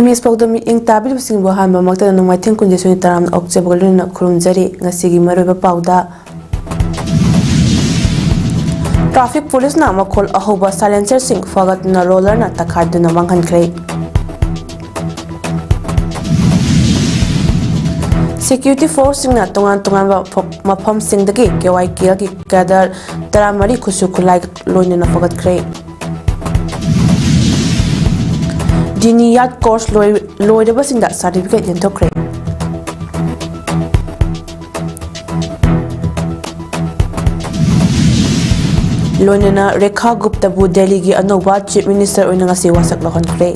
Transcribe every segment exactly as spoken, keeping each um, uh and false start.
Piece ꯄꯥꯎꯗ ꯃꯤꯠꯌꯦꯡ ꯇꯥꯕꯤꯔꯤꯕꯁꯤꯡꯕꯨ ꯑꯍꯥꯟꯕꯃꯛꯇꯗ ꯅꯣꯡꯃꯥꯏꯊꯦꯝ ꯀꯨꯟꯖꯦꯁꯣꯏꯅ ꯇꯔꯥꯝꯅ ꯑꯣꯛꯆꯕꯒ ꯂꯣꯏꯅꯅ ꯈꯨꯔꯨꯝꯖꯔꯤ꯫ ꯉꯁꯤꯒꯤ ꯃꯔꯨꯑꯣꯏꯕ ꯄꯥꯎꯗ, ꯇ꯭ꯔꯥꯐꯤꯛ ꯄꯨꯂꯤꯁꯅ ꯃꯈꯣꯜ ꯑꯍꯧꯕ ꯁꯥꯏꯂꯦꯟꯁꯔꯁꯤꯡ ꯐꯒꯠꯇꯨꯅ ꯔꯣꯂꯔꯅ ꯇꯛꯈꯥꯏꯗꯨꯅ ꯃꯥꯡꯍꯟꯈ꯭ꯔꯦ꯫ ꯁꯦꯀ꯭ꯌꯨꯔꯤꯇꯤ ꯐꯣꯔꯁꯁꯤꯡꯅ ꯇꯣꯉꯥꯟ ꯇꯣꯉꯥꯟꯕ ꯐ-, ꯃꯐꯝꯁꯤꯡꯗꯒꯤ ꯀꯦ ꯋꯥꯏ ꯀꯦ ꯑꯦꯜꯒꯤ ꯀꯦꯗꯔ ꯇꯔꯥꯃꯔꯤ ꯈꯨꯠꯁꯨ ꯈꯨꯠꯂꯥꯏ ꯂꯣꯏꯅꯅ ꯐꯒꯠꯈ꯭ꯔꯦ꯫ ꯖꯤꯅꯤꯌꯥꯠ ꯀꯣꯔꯁ ꯂꯣꯏ-, ꯂꯣꯏꯔꯕꯁꯤꯡꯗ ꯁꯥꯔꯇꯤꯐꯤꯀꯦꯠ ꯌꯦꯟꯊꯣꯛꯈ꯭ꯔꯦ꯫ ꯂꯣꯏꯅꯅ ꯔꯦꯈꯥ ꯒꯨꯞꯇꯕꯨ ꯗꯦꯜꯂꯤꯒꯤ ꯑꯅꯧꯕ ꯆꯤꯐ ꯃꯤꯅꯤꯁꯇꯔ ꯑꯣꯏꯅ ꯉꯁꯤ ꯋꯥꯁꯛ ꯂꯧꯍꯟꯈ꯭ꯔꯦ꯫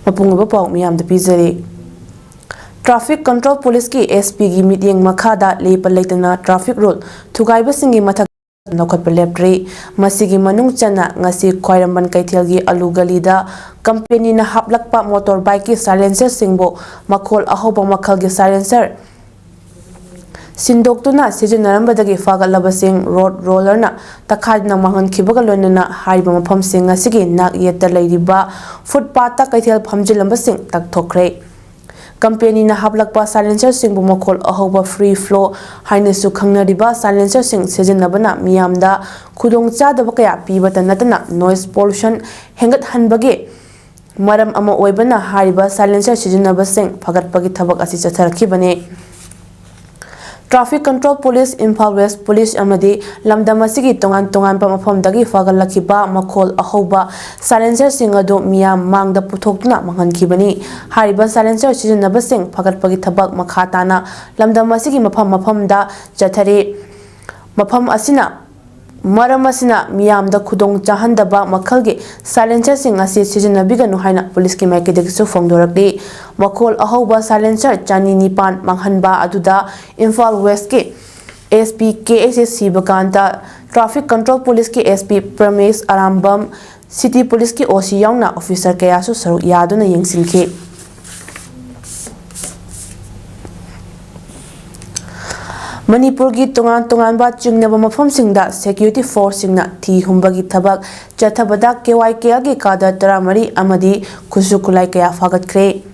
ꯃꯄꯨꯡ ꯑꯣꯏꯕ ꯄꯥꯎ ꯃꯤꯌꯥꯝꯗ ꯄꯤꯖꯔꯤ꯫ ꯇ꯭ꯔꯥꯐꯤꯛ ꯀꯟꯇ꯭ꯔꯣꯜ ꯄꯨꯂꯤꯁꯀꯤ ꯑꯦꯁ ꯄꯤꯒꯤ ꯃꯤꯠꯌꯦꯡ ꯃꯈꯥꯗ ꯂꯦꯞꯄ ꯂꯩꯇꯅ ꯇ꯭ꯔꯥꯐꯤꯛ ꯔꯨꯜ ꯊꯨꯒꯥꯏꯕꯁꯤꯡꯒꯤ ꯃꯊꯛ ꯂꯧꯈꯠꯄ ꯂꯦꯞꯇ꯭ꯔꯤ꯫ ꯃꯁꯤꯒꯤ ꯃꯅꯨꯡ ꯆꯟꯅ ꯉꯁꯤ ꯈ꯭ꯋꯥꯏꯔꯝꯕꯟ ꯀꯩꯊꯦꯜꯒꯤ ꯑꯂꯨ ꯒꯂꯤꯗ ꯀꯝꯄꯦꯅꯤꯅ ꯍꯥꯞꯂꯛꯄ ꯃꯣꯇꯣꯔ ꯕꯥꯏꯛꯀꯤ ꯁꯥꯏꯂꯦꯟꯁꯔꯁꯤꯡꯕꯨ ꯃꯈꯣꯜ ꯑꯍꯧꯕ ꯃꯈꯜꯒꯤ ꯁꯥꯏꯂꯦꯟꯁꯔ ꯁꯤꯟꯗꯣꯛꯇꯨꯅ ꯁꯤꯖꯤꯟꯅꯔꯝꯕꯗꯒꯤ ꯐꯒꯠꯂꯕꯁꯤꯡ ꯔꯣꯗ ꯔꯣꯂꯔꯅ ꯇꯛꯈꯥꯏꯗꯨꯅ ꯃꯥꯡꯍꯟꯈꯤꯕꯒ ꯂꯣꯏꯅꯅ ꯍꯥꯏꯔꯤꯕ ꯃꯐꯝꯁꯤꯡ ꯑꯁꯤꯒꯤ ꯅꯥꯛ ꯌꯦꯠꯇ ꯂꯩꯔꯤꯕ ꯐꯨꯠꯄꯥꯠꯇ ꯀꯩꯊꯦꯜ ꯐꯝꯖꯤꯜꯂꯝꯕꯁꯤꯡ ꯇꯛꯊꯣꯛꯈ꯭ꯔꯦ꯫ ꯀꯝꯄꯦꯅꯤꯅ ꯍꯥꯞꯂꯛꯄ ꯁꯥꯏꯂꯦꯟꯁꯔꯁꯤꯡꯕꯨ ꯃꯈꯣꯜ ꯑꯍꯧꯕ ꯐ꯭ꯔꯤ ꯐ꯭ꯂꯣ ꯍꯥꯏꯅꯁꯨ ꯈꯪꯅꯔꯤꯕ ꯁꯥꯏꯂꯦꯟꯁꯔꯁꯤꯡ ꯁꯤꯖꯤꯟꯅꯕꯅ ꯃꯤꯌꯥꯝꯗ ꯈꯨꯗꯣꯡꯆꯥꯗꯕ ꯀꯌꯥ ꯄꯤꯕꯇ ꯅꯠꯇꯅ ꯅꯣꯏꯁ ꯄꯣꯂꯨꯁꯟ ꯍꯦꯟꯒꯠꯍꯟꯕꯒꯤ ꯃꯔꯝ ꯑꯃ ꯑꯣꯏꯕꯅ ꯍꯥꯏꯔꯤꯕ ꯁꯥꯏꯂꯦꯟꯁꯔ ꯁꯤꯖꯤꯟꯅꯕꯁꯤꯡ ꯐꯒꯠꯄꯒꯤ ꯊꯕꯛ ꯑꯁꯤ ꯆꯠꯊꯔꯛꯈꯤꯕꯅꯤ꯫ Traffic control police, Imphal west police ꯑꯃꯗꯤ ꯂꯝꯗꯝ ꯑꯁꯤꯒꯤ ꯇꯣꯉꯥꯟ ꯇꯣꯉꯥꯟꯕ ꯃꯐꯝꯗꯒꯤ ꯐꯒꯠꯂꯛꯈꯤꯕ ꯃꯈꯣꯜ ꯑꯍꯧꯕ ꯁꯥꯏꯂꯦꯟꯁꯔꯁꯤꯡ ꯑꯗꯨ ꯃꯤꯌꯥꯝ ꯃꯥꯡꯗ ꯄꯨꯊꯣꯛꯇꯨꯅ ꯃꯥꯡꯍꯟꯈꯤꯕꯅꯤ꯫ ꯍꯥꯏꯔꯤꯕ ꯁꯥꯏꯂꯦꯟꯁꯔ ꯁꯤꯖꯤꯟꯅꯕꯁꯤꯡ ꯐꯒꯠꯄꯒꯤ ꯊꯕꯛ ꯃꯈꯥ ꯇꯥꯅ ꯂꯝꯗꯝ ꯑꯁꯤꯒꯤ ꯃꯐꯝ ꯃꯐꯝꯗ ꯆꯠꯊꯔꯤ꯫ ꯃꯐꯝ ꯑꯁꯤꯅ ꯃꯔꯝ ꯑꯁꯤꯅ ꯃꯤꯌꯥꯝꯗ ꯈꯨꯗꯣꯡ ꯆꯥꯍꯟꯗꯕ ꯃꯈꯜꯒꯤ ꯁꯥꯏꯂꯦꯟꯁꯔꯁꯤꯡ ꯑꯁꯤ ꯁꯤꯖꯤꯟꯅꯕꯤꯒꯅꯨ ꯍꯥꯏꯅ ꯄꯨꯂꯤꯁꯀꯤ ꯃꯥꯏꯀꯩꯗꯒꯤꯁꯨ ꯐꯣꯡꯗꯣꯔꯛꯂꯤ꯫ ꯃꯈꯣꯜ ꯑꯍꯧꯕ ꯁꯥꯏꯂꯦꯟꯁꯔ ꯆꯅꯤ ꯅꯤꯄꯥꯟ ꯃꯥꯡꯍꯟꯕ ꯑꯗꯨꯗ ꯏꯝꯐꯥꯜ ꯋꯦꯁꯀꯤ ꯑꯦꯁ ꯄꯤ ꯀꯦ ꯑꯦꯁ ꯑꯦꯁ ꯁꯤꯕꯀꯥꯟꯇ, ꯇ꯭ꯔꯥꯐꯤꯛ ꯀꯟꯇ꯭ꯔꯣꯜ ꯄꯨꯂꯤꯁꯀꯤ ꯑꯦꯁ ꯄꯤ ꯄ꯭ꯔꯃꯦꯁ ꯑꯔꯥꯝꯕꯝ, ꯁꯤꯇꯤ ꯄꯨꯂꯤꯁꯀꯤ ꯑꯣ ꯁꯤ ꯌꯥꯎꯅ ꯑꯣꯐꯤꯁꯔ ꯀꯌꯥꯁꯨ ꯁꯔꯨꯛ ꯌꯥꯗꯨꯅ ꯌꯦꯡꯁꯤꯟꯈꯤ꯫ ꯃꯅꯤꯄꯨꯔꯒꯤ ꯇꯣꯉꯥꯟ ꯇꯣꯉꯥꯟꯕ ꯆꯤꯡꯅꯕ ꯃꯐꯝꯁꯤꯡꯗ security forceꯁꯤꯡꯅ ꯊꯤ ꯍꯨꯝꯕꯒꯤ ꯊꯕꯛ ꯆꯠꯊꯕꯗ KYKLꯒꯤ cadre ꯇꯔꯥꯃꯔꯤ ꯑꯃꯗꯤ ꯈꯨꯠꯁꯨ ꯈꯨꯠꯂꯥꯏ ꯀꯌꯥ ꯐꯥꯒꯠꯈ꯭ꯔꯦ꯫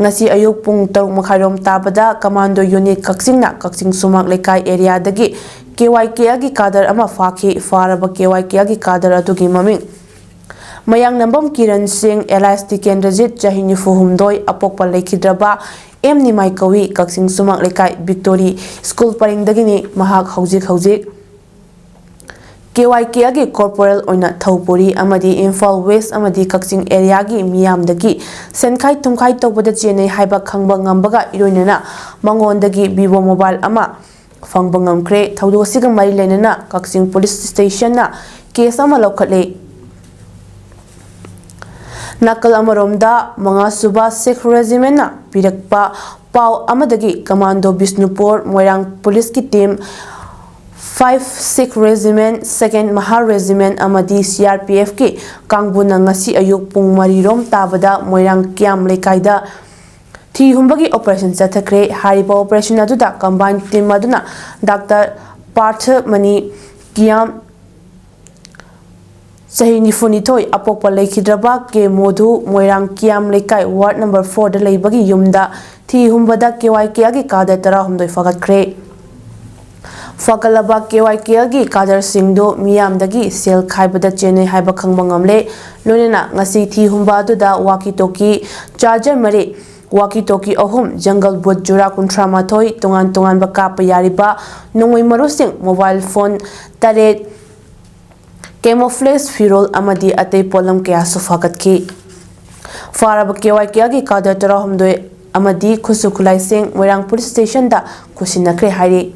ꯉꯁꯤ ꯑꯌꯨꯛ ꯄꯨꯡ ꯇꯔꯨꯛ ꯃꯈꯥꯏꯔꯣꯝ ꯇꯥꯕꯗ commando unit ꯀꯛꯆꯤꯡꯅ ꯀꯛꯆꯤꯡ ꯁꯨꯃꯥꯡ ꯂꯩꯀꯥꯏ areaꯗꯒꯤ KYKLꯒꯤ cadre ꯑꯃ ꯐꯥꯈꯤ꯫ ꯐꯥꯔꯕ KYKLꯒꯤ cadre ꯑꯗꯨꯒꯤ ꯃꯃꯤꯡ ꯃꯌꯥꯡꯅꯝꯕꯝ ꯀꯤꯔꯟ ꯁꯤꯡ alias ꯇꯤꯀꯦꯟꯗ꯭ꯔꯖꯤꯠ, ꯆꯍꯤ ꯅꯤꯐꯨ ꯍꯨꯝꯗꯣꯏ, ꯑꯄꯣꯛꯄ ꯂꯩꯈꯤꯗ꯭ꯔꯕ ꯑꯦꯝ ꯅꯤꯃꯥꯏ ꯀꯧꯏ, ꯀꯛꯆꯤꯡ ꯁꯨꯃꯥꯡ ꯂꯩꯀꯥꯏ Victory school ꯄꯔꯦꯡꯗꯒꯤꯅꯤ꯫ ꯃꯍꯥꯛ ꯍꯧꯖꯤꯛ ꯍꯧꯖꯤꯛ KYKLꯒꯤ corporal ꯑꯣꯏꯅ ꯊꯧꯄꯨꯔꯤ ꯑꯃꯗꯤ ꯏꯝꯐꯥꯜ West ꯑꯃꯗꯤ ꯀꯛꯆꯤꯡ areaꯒꯤ ꯃꯤꯌꯥꯝꯗꯒꯤ ꯁꯦꯟꯈꯥꯏ ꯊꯨꯝꯈꯥꯏ ꯇꯧꯕꯗ ꯆꯦꯟꯅꯩ ꯍꯥꯏꯕ ꯈꯪꯕ ꯉꯝꯕꯒ ꯏꯔꯣꯏꯅꯅ ꯃꯉꯣꯟꯗꯒꯤ Vivo mobile ꯑꯃ ꯐꯪꯕ ꯉꯝꯈ꯭ꯔꯦ꯫ ꯊꯧꯗꯣꯛ ꯑꯁꯤꯒ ꯃꯔꯤ ꯂꯩꯅꯅ ꯀꯛꯆꯤꯡ police stationꯅ case ꯑꯃ ꯂꯧꯈꯠꯂꯦ꯫ ꯅꯥꯀꯜ ꯑꯃꯔꯣꯝꯗ, ꯃꯉꯥꯁꯨꯕ Sikh Regimentꯅ ꯄꯤꯔꯛꯄ ꯄꯥꯎ ꯑꯃꯗꯒꯤ, commando ꯕꯤꯁꯅꯨꯄꯨꯔ ꯃꯣꯏꯔꯥꯡ policeꯀꯤ team, five Sikh Regiment, second Mahar Regiment ꯑꯃꯗꯤ CRPFꯀꯤ ꯀꯥꯡꯕꯨꯅ ꯉꯁꯤ ꯑꯌꯨꯛ ꯄꯨꯡ ꯃꯔꯤꯔꯣꯝ ꯇꯥꯕꯗ ꯃꯣꯏꯔꯥꯡ ꯀꯤꯌꯥꯝ ꯂꯩꯀꯥꯏꯗ ꯊꯤ ꯍꯨꯝꯕꯒꯤ operation ꯆꯠꯊꯈ꯭ꯔꯦ꯫ ꯍꯥꯏꯔꯤꯕ operation ꯑꯗꯨꯗ combined team ꯑꯗꯨꯅ Doctor ꯄꯥꯔꯊ ꯃꯅꯤ ꯀꯤꯌꯥꯝ, ꯆꯍꯤ ꯅꯤꯐꯨꯅꯤꯊꯣꯏ, ꯑꯄꯣꯛꯄ ꯂꯩꯈꯤꯗ꯭ꯔꯕ ꯀꯦ ꯃꯣꯙꯨ, ꯃꯣꯏꯔꯥꯡ ꯀꯤꯌꯥꯝ ꯂꯩꯀꯥꯏ ward number fourꯗ ꯂꯩꯕꯒꯤ ꯌꯨꯝꯗ ꯊꯤ ꯍꯨꯝꯕꯗ KYKLꯒꯤ cadre ꯇꯔꯥꯍꯨꯝꯗꯣꯏ ꯐꯥꯒꯠꯈ꯭ꯔꯦ꯫ ꯐꯥꯒꯠꯂꯕ KYKLꯒꯤ cadreꯁꯤꯡꯗꯨ ꯃꯤꯌꯥꯝꯗꯒꯤ ꯁꯦꯜ ꯈꯥꯏꯕꯗ ꯆꯦꯟꯅꯩ ꯍꯥꯏꯕ ꯈꯪꯕ ꯉꯝꯂꯦ꯫ ꯂꯣꯏꯅꯅ ꯉꯁꯤ ꯊꯤ ꯍꯨꯝꯕ ꯑꯗꯨꯗ walkie talkie, charger ꯃꯔꯤ, walkie talkie ꯑꯍꯨꯝ, jungle boot ꯖꯨꯔꯥ ꯀꯨꯟꯊ꯭ꯔꯥ ꯃꯥꯊꯣꯏ, ꯇꯣꯉꯥꯟ ꯇꯣꯉꯥꯟꯕ ꯀꯥꯞꯄ ꯌꯥꯔꯤꯕ ꯅꯣꯡꯃꯩ ꯃꯔꯨꯁꯤꯡ, mobile phone ꯇꯔꯦꯠ, camouflage ꯐꯤꯔꯣꯜ ꯑꯃꯗꯤ ꯑꯇꯩ ꯄꯣꯠꯂꯝ ꯀꯌꯥꯁꯨ ꯐꯥꯒꯠꯈꯤ꯫ ꯐꯥꯔꯕ KYKLꯒꯤ cadre ꯇꯔꯥꯍꯨꯝꯗꯣꯏ ꯑꯃꯗꯤ ꯈꯨꯠꯁꯨ ꯈꯨꯠꯂꯥꯏꯁꯤꯡ ꯃꯣꯏꯔꯥꯡ police stationꯗ ꯈꯨꯠꯁꯤꯟꯅꯈ꯭ꯔꯦ ꯍꯥꯏꯔꯤ꯫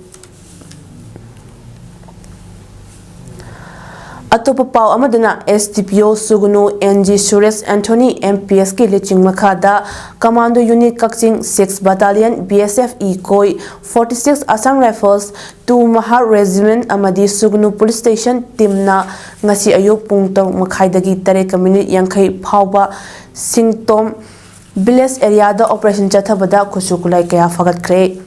ꯑꯇꯣꯞꯄ ꯄꯥꯎ ꯑꯃꯗꯅ, SDPO ꯁꯨꯒꯅꯨ NG ꯁꯨꯔꯦꯁ ꯑꯦꯟꯊꯣꯅꯤ MPSꯀꯤ ꯂꯨꯆꯤꯡ ꯃꯈꯥꯗ commando unit ꯀꯛꯆꯤꯡ, six battalion BSF ꯏꯀꯣꯏ, forty six Assam Rifles, two Mahar Regiment ꯑꯃꯗꯤ ꯁꯨꯒꯅꯨ police station teamꯅ ꯉꯁꯤ ꯑꯌꯨꯛ ꯄꯨꯡ ꯇꯔꯨꯛ ꯃꯈꯥꯏꯗꯒꯤ ꯇꯔꯦꯠꯀ minute ꯌꯥꯡꯈꯩ ꯐꯥꯎꯕ ꯁꯤꯡꯇꯣꯝ village areaꯗ operation ꯆꯠꯊꯕꯗ ꯈꯨꯠꯁꯨ ꯈꯨꯠꯂꯥꯏ ꯀꯌꯥ ꯐꯥꯒꯠꯈ꯭ꯔꯦ꯫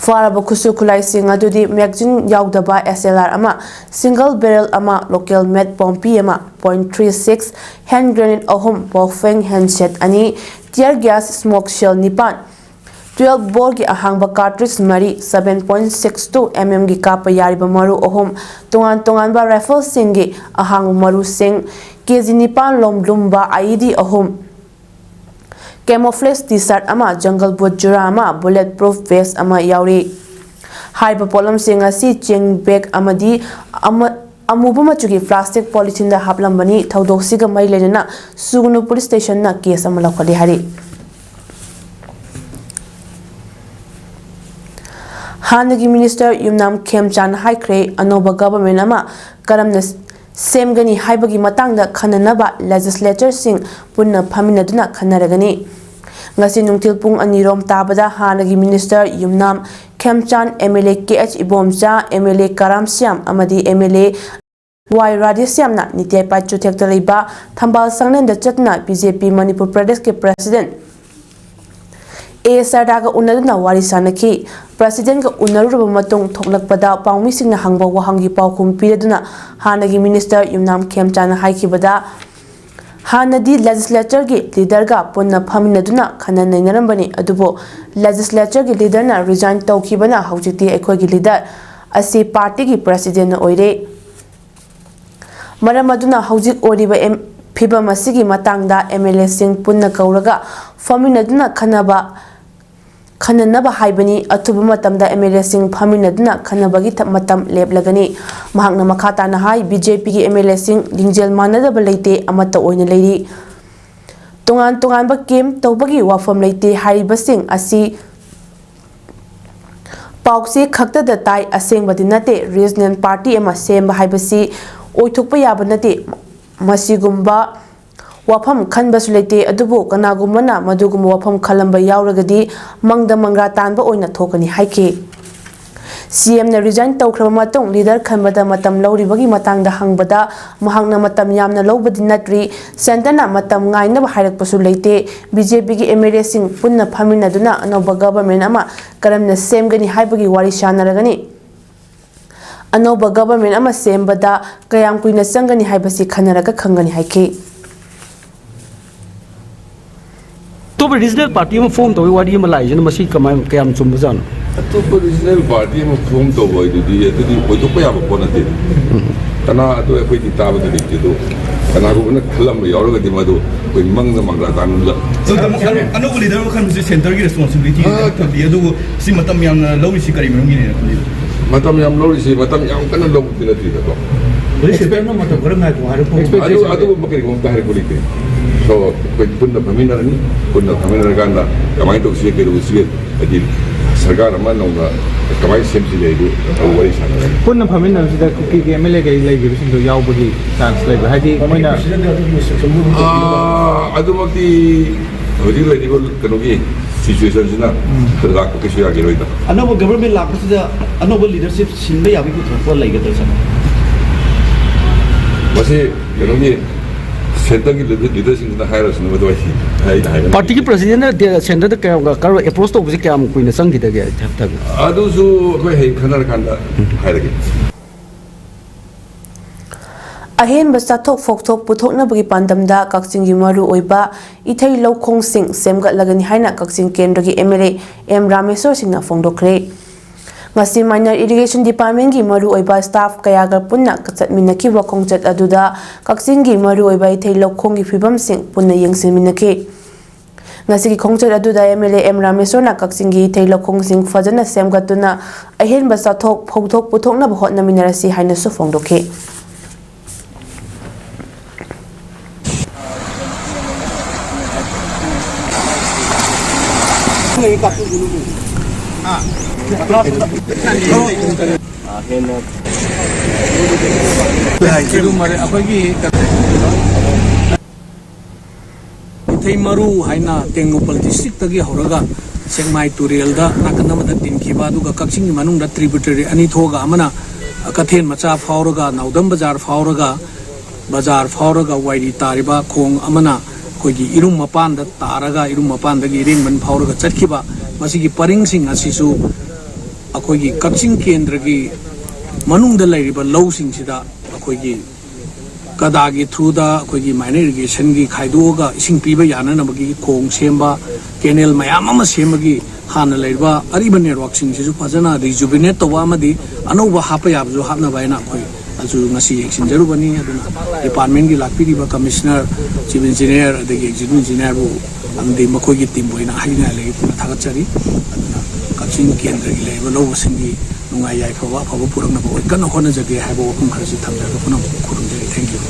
ꯐꯥꯔꯕ ꯈꯨꯠꯁꯨ ꯈꯨꯠꯂꯥꯏꯁꯤꯡ ꯑꯗꯨꯗꯤ magazine ꯌꯥꯎꯗꯕ S L R ꯑꯃ, single barrel ꯑꯃ, local made ꯄꯣꯝꯄꯤ ꯑꯃ, point three six, hand grenade ꯑꯍꯨꯝ, Baofeng handset ꯑꯅꯤ, tear gas smoke shell ꯅꯤꯄꯥꯟ, twelve boreꯒꯤ ꯑꯍꯥꯡꯕ cartridge ꯃꯔꯤ, seven point six two mmꯒꯤ ꯀꯥꯞꯄ ꯌꯥꯔꯤꯕ ꯃꯔꯨ ꯑꯍꯨꯝ, ꯇꯣꯉꯥꯟ ꯇꯣꯉꯥꯟꯕ rifleꯁꯤꯡꯒꯤ ꯑꯍꯥꯡꯕ ꯃꯔꯨꯁꯤꯡ, KG ꯅꯤꯄꯥꯟ ꯂꯣꯝ ꯂꯨꯝꯕ IED ꯑꯍꯨꯝ, camouflage T-shirt ꯑꯃ, jungle boot ꯖꯨꯔꯥ ꯑꯃ, bullet proof vest ꯑꯃ ꯌꯥꯎꯔꯤ꯫ ꯍꯥꯏꯔꯤꯕ ꯄꯣꯠꯂꯝꯁꯤꯡ ꯑꯁꯤ ꯆꯦꯡ bag ꯑꯃꯗꯤ ꯑꯃ-, ꯑꯃꯨꯕ ꯃꯆꯨꯒꯤ plastic polytheneꯗ ꯍꯥꯞꯂꯝꯕꯅꯤ꯫ ꯊꯧꯗꯣꯛꯁꯤꯒ ꯃꯔꯤ ꯂꯩꯅꯅ ꯁꯨꯒꯅꯨ police stationꯅ case ꯑꯃ ꯂꯧꯈꯠꯂꯤ ꯍꯥꯏꯔꯤ꯫ ꯍꯥꯟꯅꯒꯤ minister ꯌꯨꯝꯅꯥꯝ ꯈꯦꯝꯆꯥꯟ ꯍꯥꯏꯈ꯭ꯔꯦ, ꯑꯅꯧꯕ government ꯑꯃ ꯀꯔꯝꯅ ꯁꯦꯝꯒꯅꯤ ꯍꯥꯏꯕꯒꯤ ꯃꯇꯥꯡꯗ ꯈꯟꯅꯅꯕ legislatureꯁꯤꯡ ꯄꯨꯟꯅ ꯐꯝꯃꯤꯟꯅꯗꯨꯅ ꯈꯟꯅꯔꯒꯅꯤ꯫ ꯉꯁꯤ ꯅꯨꯡꯊꯤꯜ ꯄꯨꯡ ꯑꯅꯤꯔꯣꯝ ꯇꯥꯕꯗ ꯍꯥꯟꯅꯒꯤ minister ꯌꯨꯝꯅꯥꯝ ꯈꯦꯝꯆꯥꯟ, MLA KH ꯏꯕꯣꯝꯆꯥ, MLA ꯀꯔꯥꯝ ꯁ꯭ꯌꯥꯝ ꯑꯃꯗꯤ MLA Y ꯔꯥꯙꯦꯁ꯭ꯌꯥꯝꯅ ꯅꯤꯇꯤ ꯑꯥꯌꯣꯒ ꯆꯨꯊꯦꯛꯇ ꯂꯩꯕ ꯊꯝꯕꯥꯜ ꯁꯪꯂꯦꯟꯗ ꯆꯠꯇꯨꯅ BJP ꯃꯅꯤꯄꯨꯔ ꯄ꯭ꯔꯗꯦꯁꯀꯤ president A ꯁꯔꯗꯥꯒ ꯎꯅꯗꯨꯅ ꯋꯥꯔꯤ ꯁꯥꯅꯈꯤ꯫ Presidentꯒ ꯎꯅꯔꯨꯔꯕ ꯃꯇꯨꯡ ꯊꯣꯛꯂꯛꯄꯗ ꯄꯥꯎꯃꯤꯁꯤꯡꯅ ꯍꯪꯕ ꯋꯥꯍꯪꯒꯤ ꯄꯥꯎꯈꯨꯝ ꯄꯤꯔꯗꯨꯅ ꯍꯥꯟꯅꯒꯤ minister ꯌꯨꯝꯅꯥꯝ ꯈꯦꯝꯆꯥꯟꯅ ꯍꯥꯏꯈꯤꯕꯗ, ꯍꯥꯟꯅꯗꯤ legislatureꯒꯤ leaderꯒ ꯄꯨꯟꯅ ꯐꯝꯃꯤꯟꯅꯗꯨꯅ ꯈꯟꯅ ꯅꯩꯅꯔꯝꯕꯅꯤ, ꯑꯗꯨꯕꯨ legislatureꯒꯤ leaderꯅ resign ꯇꯧꯈꯤꯕꯅ ꯍꯧꯖꯤꯛꯇꯤ ꯑꯩꯈꯣꯏꯒꯤ leader ꯑꯁꯤ partyꯒꯤ presidentꯅ ꯑꯣꯏꯔꯦ꯫ ꯃꯔꯝ ꯑꯗꯨꯅ ꯍꯧꯖꯤꯛ ꯑꯣꯏꯔꯤꯕ ꯑꯦꯝ-, ꯐꯤꯚꯝ ꯑꯁꯤꯒꯤ ꯃꯇꯥꯡꯗ MLAꯁꯤꯡ ꯄꯨꯟꯅ ꯀꯧꯔꯒ ꯐꯝꯃꯤꯟꯅꯗꯨꯅ ꯈꯟꯅꯕ, ꯈꯟꯅꯅꯕ ꯍꯥꯏꯕꯅꯤ꯫ ꯑꯊꯨꯕ ꯃꯇꯝꯗ MLAꯁꯤꯡ ꯐꯝꯃꯤꯟꯅꯗꯨꯅ ꯈꯟꯅꯕꯒꯤ ꯊ-, ꯃꯇꯝ ꯂꯦꯞꯂꯒꯅꯤ꯫ ꯃꯍꯥꯛꯅ ꯃꯈꯥ ꯇꯥꯅ ꯍꯥꯏ, BJPꯒꯤ MLAꯁꯤꯡ ꯂꯤꯡꯖꯦꯜ ꯃꯥꯟꯅꯗꯕ ꯂꯩꯇꯦ, ꯑꯃꯠꯇ ꯑꯣꯏꯅ ꯂꯩꯔꯤ꯫ ꯇꯣꯉꯥꯟ ꯇꯣꯉꯥꯟꯕ camp ꯇꯧꯕꯒꯤ ꯋꯥꯐꯝ ꯂꯩꯇꯦ꯫ ꯍꯥꯏꯔꯤꯕꯁꯤꯡ ꯑꯁꯤ ꯄꯥꯎꯆꯦ ꯈꯛꯇꯗ ꯇꯥꯏ, ꯑꯁꯦꯡꯕꯗꯤ ꯅꯠꯇꯦ꯫ Regional party ꯑꯃ ꯁꯦꯝꯕ ꯍꯥꯏꯕꯁꯤ ꯑꯣꯏꯊꯣꯛꯄ ꯌꯥꯕ ꯅꯠꯇꯦ꯫ ꯃꯁꯤꯒꯨꯝꯕ ꯋꯥꯐꯝ ꯈꯟꯕꯁꯨ ꯂꯩꯇꯦ, ꯑꯗꯨꯕꯨ ꯀꯅꯥꯒꯨꯝꯕꯅ ꯃꯗꯨꯒꯨꯝꯕ ꯋꯥꯐꯝ ꯈꯜꯂꯝꯕ ꯌꯥꯎꯔꯒꯗꯤ ꯃꯪꯗ ꯃꯪꯒ꯭ꯔꯥ ꯇꯥꯟꯕ ꯑꯣꯏꯅ ꯊꯣꯛꯀꯅꯤ ꯍꯥꯏꯈꯤ꯫ ꯁꯤ ꯑꯦꯝꯅ resign ꯇꯧꯈ꯭ꯔꯕ ꯃꯇꯨꯡ leader ꯈꯟꯕꯗ ꯃꯇꯝ ꯂꯧꯔꯤꯕꯒꯤ ꯃꯇꯥꯡꯗ ꯍꯪꯕꯗ, ꯃꯍꯥꯛꯅ ꯃꯇꯝ ꯌꯥꯝꯅ ꯂꯧꯕꯗꯤ ꯅꯠꯇ꯭ꯔꯤ, centreꯅ ꯃꯇꯝ ꯉꯥꯏꯅꯕ ꯍꯥꯏꯔꯛꯄꯁꯨ ꯂꯩꯇꯦ, BJPꯒꯤ MLAꯁꯤꯡ ꯄꯨꯟꯅ ꯐꯝꯃꯤꯟꯅꯗꯨꯅ ꯑꯅꯧꯕ government ꯑꯃ ꯀꯔꯝꯅ ꯁꯦꯝꯒꯅꯤ ꯍꯥꯏꯕꯒꯤ ꯋꯥꯔꯤ ꯁꯥꯟꯅꯔꯒꯅꯤ꯫ ꯑꯅꯧꯕ government ꯑꯃ ꯁꯦꯝꯕꯗ ꯀꯌꯥꯝ ꯀꯨꯏꯅ ꯆꯪꯒꯅꯤ ꯍꯥꯏꯕꯁꯤ ꯈꯟꯅꯔꯒ ꯈꯪꯒꯅꯤ ꯍꯥꯏꯈꯤ꯫ ꯑꯇꯣꯞꯄ regional party ꯑꯃ form ꯇꯧꯕꯒꯤ ꯋꯥꯔꯤ ꯑꯃ ꯂꯥꯛꯏꯁꯤꯅ ꯃꯁꯤ ꯀꯃꯥꯏ, ꯀꯌꯥꯝ ꯆꯨꯝꯕꯖꯥꯠꯅꯣ? ꯑꯇꯣꯞꯄ regional party ꯑꯃ form ꯇꯧꯕ ꯍꯥꯏꯗꯨꯗꯤ, ꯑꯗꯨꯗꯤ ꯑꯣꯏꯊꯣꯛꯄ ꯌꯥꯕ ꯄꯣꯠ ꯅꯠꯇꯦ꯫ ꯀꯅꯥ ꯑꯗꯨ ꯑꯩꯈꯣꯏꯗꯤ ꯇꯥꯕꯗꯤ ꯂꯩꯇꯦ, ꯑꯗꯣ ꯀꯅꯥꯒꯨꯝꯕꯅ ꯈꯜꯂꯝꯕ ꯌꯥꯎꯔꯒꯗꯤ ꯃꯗꯨ ꯑꯩꯈꯣꯏ ꯃꯪꯗ ꯃꯪꯒ꯭ꯔꯥ ꯇꯥꯟꯅ ꯑꯗꯣ ꯇꯥꯃꯣ, ꯑꯅꯧ-, ꯑꯅꯧꯕ leader ꯑꯃ ꯈꯟꯕꯁꯦ centreꯒꯤ responsibility ꯑꯥ, ꯊꯝꯕꯤ, ꯑꯗꯨꯕꯨ ꯁꯤ ꯃꯇꯝ ꯌꯥꯝꯅ ꯂꯧꯔꯤꯁꯤ ꯀꯔꯤ ꯃꯔꯝꯒꯤꯅꯦꯅ ꯈꯜꯂꯤ? ꯃꯇꯝ ꯌꯥꯝ ꯂꯧꯔꯤꯁꯤ ꯃꯇꯝ ꯌꯥꯝ ꯀꯟꯅ ꯂꯧꯕꯗꯤ ꯅꯠꯇꯦꯗꯀꯣ꯫ ꯍꯧꯖꯤꯛ centreꯅ ꯃꯇꯝ ꯈꯔ ꯉꯥꯏꯈꯣ ꯍꯥꯏꯔꯛꯄ ꯑꯗꯨ, ꯑꯗꯨꯒꯨꯝꯕ ꯀꯔꯤꯒꯨꯝꯕ ꯑꯝꯇ ꯍꯥꯏꯔꯛꯄ ꯂꯩꯇꯦ꯫ So, ꯑꯩꯈꯣꯏ ꯄꯨꯟꯅ ꯐꯝꯃꯤꯟꯅꯔꯅꯤ, ꯄꯨꯟꯅ ꯐꯝꯃꯤꯟꯅꯔꯀꯥꯟꯗ ꯀꯃꯥꯏꯅ ꯇꯧꯁꯤꯒꯦ, ꯀꯩꯗꯧꯁꯤꯒꯦ, ꯍꯥꯏꯗꯤ ꯁꯔꯀꯥꯔ ꯑꯃ ꯅꯧꯅ ꯀꯃꯥꯏꯅ ꯁꯦꯝꯁꯤꯒꯦ ꯍꯥꯏꯗꯨ ꯑꯩ ꯋꯥꯔꯤ ꯁꯥꯟꯅꯔꯅꯤ꯫ ꯄꯨꯟꯅ ꯐꯝꯃꯤꯟꯅꯕꯁꯤꯗ ꯀꯨꯀꯤꯒꯤ MLA ꯀꯩ ꯂꯩꯈꯤꯕꯁꯤꯡꯗꯣ ꯌꯥꯎꯕꯒꯤ chance ꯂꯩꯕ꯭ꯔꯥ? ꯍꯥꯏꯗꯤ ꯃꯣꯏꯅ ꯑꯥ, ꯑꯗꯨꯃꯛꯇꯤ ꯍꯧꯖꯤꯛ ꯂꯩꯔꯤꯕ ꯀꯩꯅꯣꯒꯤ situationꯁꯤꯅ ꯂꯥꯛꯄ ꯀꯩꯁꯨ ꯌꯥꯈꯤꯔꯣꯏꯗ꯫ ꯑꯅꯧꯕ government ꯂꯥꯛꯄꯁꯤꯗ ꯑꯅꯧꯕ leadership ꯁꯤꯟꯕ ꯌꯥꯕꯒꯤ ꯄꯨꯊꯣꯛꯄ ꯂꯩꯒꯗ꯭ꯔꯥ, sir? ꯃꯁꯤ ꯀꯩꯅꯣꯒꯤ centreꯒꯤ leader-, leaderꯁꯤꯡꯗꯨꯅ ꯍꯥꯏꯔꯁꯨ ꯃꯗꯨ ꯑꯩ, ꯑꯩꯅ ꯍꯥꯏꯕ partyꯒꯤ presidentꯅ centreꯗ ꯀꯌꯥꯝ, ꯀꯔꯝꯕ approach ꯇꯧꯕꯁꯦ ꯀꯌꯥꯝ ꯀꯨꯏꯅ ꯆꯪꯈꯤꯗꯒꯦ ꯍꯞꯇꯥꯒ? ꯑꯗꯨꯁꯨ ꯑꯩꯈꯣꯏ ꯍꯌꯦꯡ ꯈꯟꯅꯔꯀꯥꯟꯗ ꯍꯥꯏꯔꯒꯦ꯫ ꯑꯍꯦꯟꯕ ꯆꯥꯊꯣꯛ ꯐꯧꯊꯣꯛ ꯄꯨꯊꯣꯛꯅꯕꯒꯤ ꯄꯥꯟꯗꯝꯗ ꯀꯛꯆꯤꯡꯒꯤ ꯃꯔꯨꯑꯣꯏꯕ ꯏꯊꯩ ꯂꯧꯈꯣꯡꯁꯤꯡ ꯁꯦꯝꯒꯠꯂꯒꯅꯤ ꯍꯥꯏꯅ ꯀꯛꯆꯤꯡ ꯀꯦꯟꯗ꯭ꯔꯒꯤ MLA ꯑꯦꯝ ꯔꯥꯃꯦꯁꯣꯔ ꯁꯤꯡꯅ ꯐꯣꯡꯗꯣꯛꯈ꯭ꯔꯦ꯫ ꯉꯁꯤ Minor Irrigation Departmentꯀꯤ ꯃꯔꯨꯑꯣꯏꯕ staff ꯀꯌꯥꯒ ꯄꯨꯟꯅ ꯆꯠꯃꯤꯟꯅꯈꯤꯕ ꯈꯣꯡꯆꯠ ꯑꯗꯨꯗ ꯀꯛꯆꯤꯡꯒꯤ ꯃꯔꯨꯑꯣꯏꯕ ꯏꯊꯩ ꯂꯧꯈꯣꯡꯒꯤ ꯐꯤꯕꯝꯁꯤꯡ ꯄꯨꯟꯅ ꯌꯦꯡꯁꯤꯟꯃꯤꯟꯅꯈꯤ꯫ ꯉꯁꯤꯒꯤ ꯈꯣꯡꯆꯠ ꯑꯗꯨꯗ MLA ꯑꯦꯝ ꯔꯥꯃꯦꯁꯣꯔꯅ ꯀꯛꯆꯤꯡꯒꯤ ꯏꯊꯩ ꯂꯧꯈꯣꯡꯁꯤꯡ ꯐꯖꯅ ꯁꯦꯝꯒꯠꯇꯨꯅ ꯑꯍꯦꯟꯕ ꯆꯥꯊꯣꯛ ꯐꯧꯊꯣꯛ ꯄꯨꯊꯣꯛꯅꯕ ꯍꯣꯠꯅꯃꯤꯟꯅꯔꯁꯤ ꯍꯥꯏꯅꯁꯨ ꯐꯣꯡꯗꯣꯛꯈꯤ꯫ ꯏꯊꯩ ꯃꯔꯨ ꯍꯥꯏꯅ ꯇꯦꯡꯅꯧꯄꯜ districtꯇꯒꯤ ꯍꯧꯔꯒ ꯁꯦꯛꯃꯥꯏ ꯇꯨꯔꯦꯜꯗ ꯅꯥꯀꯟ ꯑꯃꯗ ꯇꯤꯟꯈꯤꯕ, ꯑꯗꯨꯒ ꯀꯛꯆꯤꯡꯒꯤ ꯃꯅꯨꯡꯗ tributary ꯑꯅꯤ ꯊꯣꯛꯑꯒ, ꯑꯃꯅ ꯀꯩꯊꯦꯜ ꯃꯆꯥ ꯐꯥꯎꯔꯒ ꯅꯥꯎꯗꯝ ꯕꯖꯥꯔ ꯐꯥꯎꯔꯒ, ꯕꯖꯥꯔ ꯐꯥꯎꯔꯒ ꯋꯥꯏꯔꯤ ꯇꯥꯔꯤꯕ ꯈꯣꯡ ꯑꯃꯅ ꯑꯩꯈꯣꯏꯒꯤ ꯏꯔꯨꯝ ꯃꯄꯥꯟꯗ ꯇꯥꯔꯒ, ꯏꯔꯨꯝ ꯃꯄꯥꯟꯗꯒꯤ ꯏꯔꯦꯡꯕꯟ ꯐꯥꯎꯔꯒ ꯆꯠꯈꯤꯕ, ꯃꯁꯤꯒꯤ ꯄꯔꯤꯡꯁꯤꯡ ꯑꯁꯤꯁꯨ ꯑꯩꯈꯣꯏꯒꯤ ꯀꯛꯆꯤꯡ ꯀꯦꯟꯗ꯭ꯔꯒꯤ ꯃꯅꯨꯡꯗ ꯂꯩꯔꯤꯕ ꯂꯧꯁꯤꯡꯁꯤꯗ ꯑꯩꯈꯣꯏꯒꯤ ꯀꯗꯥꯒꯤ through ꯗ ꯑꯩꯈꯣꯏꯒꯤ minor irrigation ꯒꯤ ꯈꯥꯏꯗꯣꯛꯑꯒ ꯏꯁꯤꯡ ꯄꯤꯕ ꯌꯥꯅꯅꯕꯒꯤ ꯈꯣꯡ ꯁꯦꯝꯕ, canal ꯃꯌꯥꯝ ꯑꯃ ꯁꯦꯝꯕꯒꯤ ꯍꯥꯟꯅ ꯂꯩꯔꯤꯕ ꯑꯔꯤꯕ network ꯁꯤꯡꯁꯤꯁꯨ ꯐꯖꯅ rejuvenate ꯇꯧꯕ ꯑꯃꯗꯤ ꯑꯅꯧꯕ ꯍꯥꯞꯄ ꯌꯥꯕꯁꯨ ꯍꯥꯞꯅꯕ ꯍꯥꯏꯅ ꯑꯩꯈꯣꯏ ꯑꯗꯨ ꯉꯁꯤ ꯌꯦꯡꯁꯤꯟꯖꯔꯨꯕꯅꯤ꯫ ꯑꯗꯨꯅ department ꯀꯤ ꯂꯥꯛꯄꯤꯔꯤꯕ commissioner, chief engineer, ꯑꯗꯒꯤ executive engineer ꯕꯨ ꯑꯃꯗꯤ ꯃꯈꯣꯏꯒꯤ team ꯕꯨ ꯑꯩꯅ ꯍꯥꯏꯅꯤꯡꯉꯥꯏ ꯂꯩ ꯄꯨꯟꯅ ꯊꯥꯒꯠꯆꯔꯤ꯫ ꯑꯗꯨꯅ ꯀꯛꯆꯤꯡ ꯀꯦꯟꯗ꯭ꯔꯒꯤ ꯂꯩꯔꯤꯕ ꯂꯧꯁꯤꯡꯒꯤ ꯅꯨꯡꯉꯥꯏ ꯌꯥꯏꯐꯕ ꯑꯐꯕ ꯄꯨꯔꯛꯅꯕ ꯑꯩ ꯀꯟꯅ ꯍꯣꯠꯅꯖꯒꯦ ꯍꯥꯏꯕ ꯋꯥꯐꯝ ꯈꯔꯁꯤ ꯊꯝꯖꯔꯒ ꯄꯨꯝꯅꯃꯛꯄꯨ ꯈꯨꯔꯨꯝꯖꯔꯤ꯫ Thank you꯫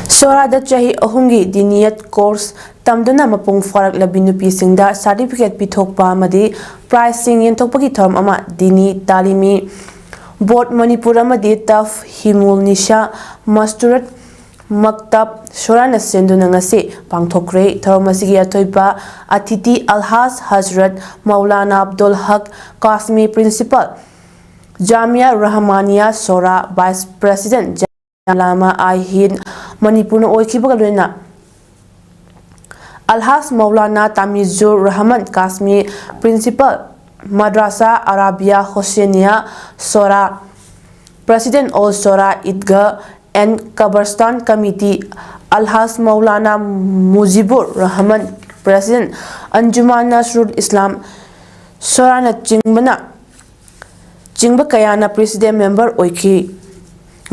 ꯁꯣꯔꯥꯗ ꯆꯍꯤ ꯑꯍꯨꯝꯒꯤ DNEET course ꯇꯝꯗꯨꯅ ꯃꯄꯨꯡ ꯐꯥꯔꯛꯂꯕꯤ ꯅꯨꯄꯤꯁꯤꯡꯗ certificate ꯄꯤꯊꯣꯛꯄ ꯑꯃꯗꯤ prize ꯁꯤꯡ ꯌꯦꯟꯊꯣꯛꯄꯒꯤ ꯊꯧꯔꯝ ꯑꯃ ꯗꯤꯅꯤ ꯇꯥꯂꯤꯃꯤ ꯕꯣꯔꯗ ꯃꯅꯤꯄꯨꯔ ꯑꯃꯗꯤ ꯇꯐ ꯍꯤꯃꯨꯜ ꯅꯤꯁꯥ ꯃꯁꯇꯨꯔꯠ ꯃꯛꯇꯕ ꯁꯣꯔꯥꯅ ꯁꯤꯟꯗꯨꯅ ꯉꯁꯤ ꯄꯥꯡꯊꯣꯛꯈ꯭ꯔꯦ꯫ ꯊꯧꯔꯝ ꯑꯁꯤꯒꯤ ꯑꯊꯣꯏꯕ ꯑꯇꯤꯊꯤ ꯑꯜꯍꯥꯖ ꯍꯖꯔꯠ ꯃꯧꯂꯥꯅꯥ ꯑꯕꯗꯨꯜ ꯍꯛ ꯀꯥꯁꯃꯤ principal Jamia ꯔꯍꯃꯥꯅꯤꯌꯥ ꯁꯣꯔꯥ vice president Jamia ꯂꯥꯃꯥ ꯑꯥꯏ ꯍꯤꯟꯗ ꯃꯅꯤꯄꯨꯔꯅ ꯑꯣꯏꯈꯤꯕꯒ ꯂꯣꯏꯅꯅ Alhaj Maulana Tamizur Rahman Qasmi principal Madrasa Arabia Hoseniya Sora president all Sora Idgah and Kabarstan committee Alhaj Maulana Mujibur Rahman president Anjuman Nasrul Islam ꯁꯣꯔꯥꯅꯆꯤꯡꯕꯅ ꯆꯤꯡꯕ ꯀꯌꯥꯅ president member ꯑꯣꯏꯈꯤ꯫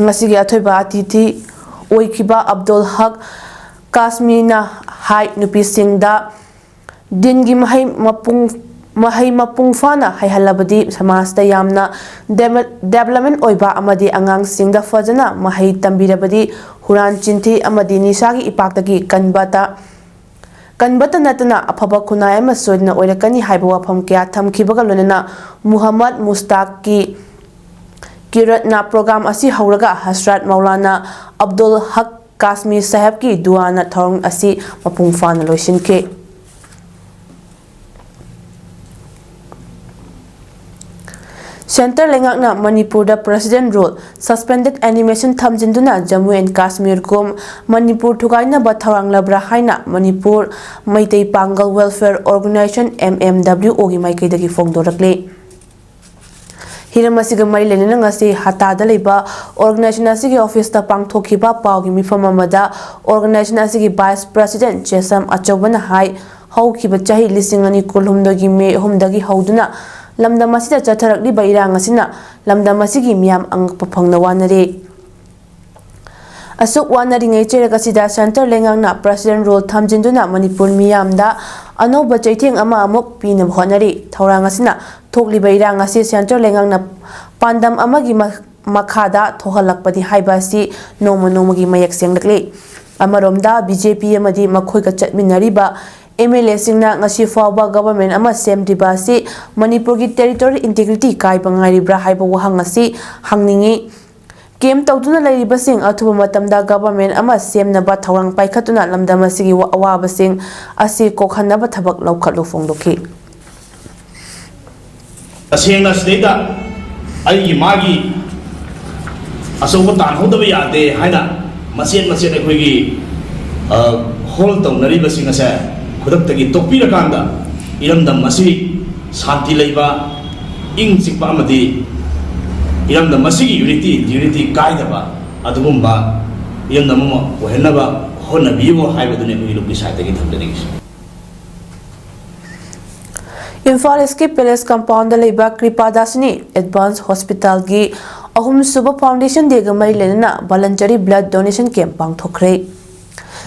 ꯉꯁꯤꯒꯤ ꯑꯊꯣꯏꯕ ꯑꯇꯤꯊꯤ ꯑꯣꯏꯈꯤꯕ ꯑꯕꯗꯨꯜ ꯍꯛ ꯀꯥꯁꯃꯤꯅ ꯍꯥꯏ ꯅꯨꯄꯤꯁꯤꯡꯗ ꯗꯤꯟꯒꯤ ꯃꯍꯩ ꯃꯄꯨꯡ ꯃꯍꯩ ꯃꯄꯨꯡ ꯐꯥꯅ ꯍꯩꯍꯜꯂꯕꯗꯤ ꯁꯃꯥꯖꯇ ꯌꯥꯝꯅ development ꯑꯣꯏꯕ ꯑꯃꯗꯤ ꯑꯉꯥꯡꯁꯤꯡꯗ ꯐꯖꯅ ꯃꯍꯩ ꯇꯝꯕꯤꯔꯕꯗꯤ ꯍꯨꯔꯥꯟ ꯆꯤꯟꯊꯤ ꯑꯃꯗꯤ ꯅꯤꯁꯥꯒꯤ ꯏꯄꯥꯛꯇꯒꯤ ꯀꯟꯕꯇ ꯀꯟꯕꯇ ꯅꯠꯇꯅ ꯑꯐꯕ ꯈꯨꯟꯅꯥꯏ ꯑꯃ ꯁꯣꯏꯗꯅ ꯑꯣꯏꯔꯛꯀꯅꯤ ꯍꯥꯏꯕ ꯋꯥꯐꯝ ꯀꯌꯥ ꯊꯝꯈꯤꯕꯒ ꯂꯣꯏꯅꯅ ꯃꯨꯍꯝꯃꯗ ꯃꯨꯁꯇꯥꯛꯀꯤ ꯀꯤꯔꯠꯅ program ꯑꯁꯤ ꯍꯧꯔꯒ ꯍꯁꯔꯠ ꯃꯧꯂꯥꯅꯥ ꯑꯕꯗꯨꯜ ꯍꯛ ꯀꯥꯁꯃꯤ ꯁꯥꯍꯦꯕꯀꯤ ꯗꯨꯋꯥꯅ ꯊꯧꯔꯝ ꯑꯁꯤ ꯃꯄꯨꯡ ꯐꯥꯅ ꯂꯣꯏꯁꯤꯟꯈꯤ꯫ Centre ꯂꯩꯉꯥꯛꯅ ꯃꯅꯤꯄꯨꯔꯗ President Rule, Suspended Animation ꯊꯝꯖꯤꯟꯗꯨꯅ Jammu and Kashmir ꯒꯨꯝ Manipur ꯊꯨꯒꯥꯏꯅꯕ ꯊꯧꯔꯥꯡꯂꯕ꯭ꯔꯥ ꯍꯥꯏꯅ ꯃꯅꯤꯄꯨꯔ ꯃꯩꯇꯩ ꯄꯥꯡꯒꯜ Welfare Organisation, M M W O ꯒꯤ ꯃꯥꯏꯀꯩꯗꯒꯤ ꯐꯣꯡꯗꯣꯔꯛꯂꯤ꯫ ꯍꯤꯔꯝ ꯑꯁꯤꯒ ꯃꯔꯤ ꯂꯩꯅꯅ ꯉꯁꯤ ꯍꯇꯥꯗ ꯂꯩꯕ organisation ꯑꯁꯤꯒꯤ office ꯇ ꯄꯥꯡꯊꯣꯛꯈꯤꯕ ꯄꯥꯎꯒꯤ ꯃꯤꯐꯝ ꯑꯃꯗ organisation ꯑꯁꯤꯒꯤ Vice President ꯆꯦꯁꯝ ꯑꯆꯧꯕꯅ ꯍꯥꯏ, ꯍꯧꯈꯤꯕ ꯆꯍꯤ ꯂꯤꯁꯤꯡ ꯑꯅꯤ ꯀꯨꯟꯍꯨꯝꯗꯣꯏꯒꯤ May ꯑꯍꯨꯝꯗꯒꯤ ꯍꯧꯗꯨꯅ ꯂꯝꯗꯝ ꯑꯁꯤꯗ ꯆꯠꯊꯔꯛꯂꯤꯕ ꯏꯔꯥꯡ ꯑꯁꯤꯅ ꯂꯝꯗꯝ ꯑꯁꯤꯒꯤ ꯃꯤꯌꯥꯝ ꯑꯉꯛꯄ ꯐꯪꯅ ꯋꯥꯅꯔꯤ꯫ ꯑꯁꯨꯛ ꯋꯥꯅꯔꯤꯉꯩ ꯆꯩꯔꯛ ꯑꯁꯤꯗ Centre ꯂꯩꯉꯥꯛꯅ President Rule ꯊꯝꯖꯤꯟꯗꯨꯅ ꯃꯅꯤꯄꯨꯔ ꯃꯤꯌꯥꯝꯗ ꯑꯅꯧꯕ ꯆꯩꯊꯦꯡ ꯑꯃ ꯑꯃꯨꯛ ꯄꯤꯅꯕ ꯍꯣꯠꯅꯔꯤ꯫ ꯊꯧꯔꯥꯡ ꯑꯁꯤꯅ ꯊꯣꯛꯂꯤꯕ ꯏꯔꯥꯡ ꯑꯁꯤ Centre ꯂꯩꯉꯥꯛꯅ ꯄꯥꯟꯗꯝ ꯑꯃꯒꯤ ꯃ-, ꯃꯈꯥꯗ ꯊꯣꯛꯍꯜꯂꯛꯄꯅꯤ ꯍꯥꯏꯕ ꯑꯁꯤ ꯅꯣꯡꯃ ꯅꯣꯡꯃꯒꯤ ꯃꯌꯦꯛ ꯁꯦꯡꯂꯛꯂꯤ꯫ ꯑꯃꯔꯣꯝꯗ, B J P ꯑꯃꯗꯤ ꯃꯈꯣꯏꯒ ꯆꯠꯃꯤꯟꯅꯔꯤꯕ M L A ꯁꯤꯡꯅ ꯉꯁꯤ ꯐꯥꯎꯕ government ꯑꯃ ꯁꯦꯝꯗ꯭ꯔꯤꯕ ꯑꯁꯤ ꯃꯅꯤꯄꯨꯔꯒꯤ territorial integrity ꯀꯥꯏꯕ ꯉꯥꯏꯔꯤꯕ꯭ꯔꯥ ꯍꯥꯏꯕ ꯋꯥꯍꯪ ꯑꯁꯤ ꯍꯪꯅꯤꯡꯏ꯫ Camp ꯇꯧꯗꯨꯅ ꯂꯩꯔꯤꯕꯁꯤꯡ ꯑꯊꯨꯕ ꯃꯇꯝꯗ government ꯑꯃ ꯁꯦꯝꯅꯕ ꯊꯧꯔꯥꯡ ꯄꯥꯏꯈꯠꯇꯨꯅ ꯂꯝꯗꯝ ꯑꯁꯤꯒꯤ ꯋꯥ-, ꯑꯋꯥꯕꯁꯤꯡ ꯑꯁꯤ ꯀꯣꯛꯍꯟꯅꯕ ꯊꯕꯛ ꯂꯧꯈꯠꯂꯨ ꯐꯣꯡꯗꯣꯛꯈꯤ꯫ ꯇꯁꯦꯡꯅ ꯁꯤꯗꯩꯗ ꯑꯩꯒꯤ ꯃꯥꯒꯤ ꯑꯆꯧꯕ ꯇꯥꯟꯍꯧꯗꯕ ꯌꯥꯗꯦ ꯍꯥꯏꯅ ꯃꯆꯦꯠ ꯃꯆꯦꯠ ꯑꯩꯈꯣꯏꯒꯤ, ꯑ, ꯍꯣꯜ ꯇꯧꯅꯔꯤꯕꯁꯤꯡ ꯑꯁꯦ ꯈꯨꯗꯛꯇꯒꯤ ꯇꯣꯛꯄꯤꯔꯀꯥꯟꯗ ꯏꯔꯝꯗꯝ ꯑꯁꯤ ꯁꯥꯟꯇꯤ ꯂꯩꯕ, ꯏꯪ ꯆꯤꯛꯄ ꯑꯃꯗꯤ ꯏꯔꯝꯗꯝ ꯑꯁꯤꯒꯤ unity, unity ꯀꯥꯏꯗꯕ ꯑꯗꯨꯒꯨꯝꯕ ꯏꯔꯝꯗꯝ ꯑꯃ ꯑꯣꯏꯍꯟꯅꯕ ꯍꯣꯠꯅꯕꯤꯌꯨ ꯍꯥꯏꯕꯗꯨꯅꯤ ꯑꯩꯈꯣꯏꯒꯤ ꯂꯨꯞꯀꯤ side ꯇꯒꯤ ꯊꯝꯖꯅꯤꯡꯉꯤꯁꯤ꯫ ꯏꯝꯐꯥꯜ East ꯀꯤ Palace Compound ꯗ ꯂꯩꯕ ꯀ꯭ꯔꯤꯄꯥꯗꯥꯁꯤꯅꯤ Advance Hospital ꯒꯤ ꯑꯍꯨꯝꯁꯨꯕ Foundation Day ꯒ ꯃꯔꯤ ꯂꯩꯅꯅ voluntary blood donation camp ꯄꯥꯡꯊꯣꯛꯈ꯭ꯔꯦ꯫